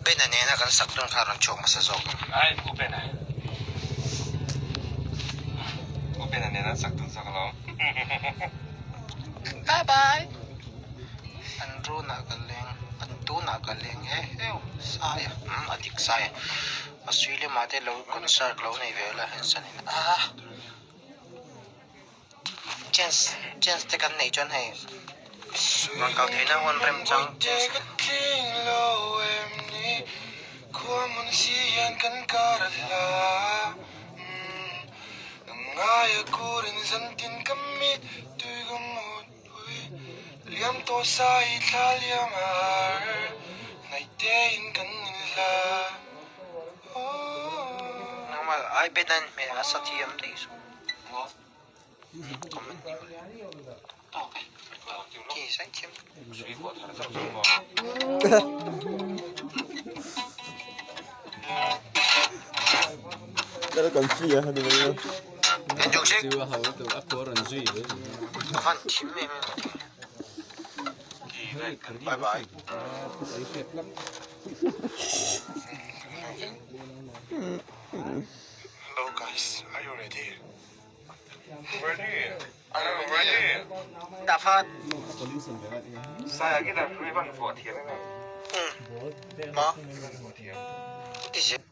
Bena nena kan sak dawn kha a rawn chhuak hmasa zawk ang. Ai U Bena. U Bena nena an sak dawn zawk alawm. Bye bye. An runah ka leng, an tunah ka leng e heu Saia umm a dik Saia a sui lamah te lo concert lo nei ve la Henson in a chance chance te kan neih chuan hei rawn kal theihna hun remchang chance te. Liam tawh sa i thla liam a har Hnaihte in kan inhla Nangmah ai bet an hmeh a sa thiam daih suh. Comment ni mawle. Tawk e. Ki sai thiam. A van thim em em. Bye bye. Hello guys, are you ready? Ready. I am ready. Dapat. Saya kita free ban for thiam. Ma. Ti se.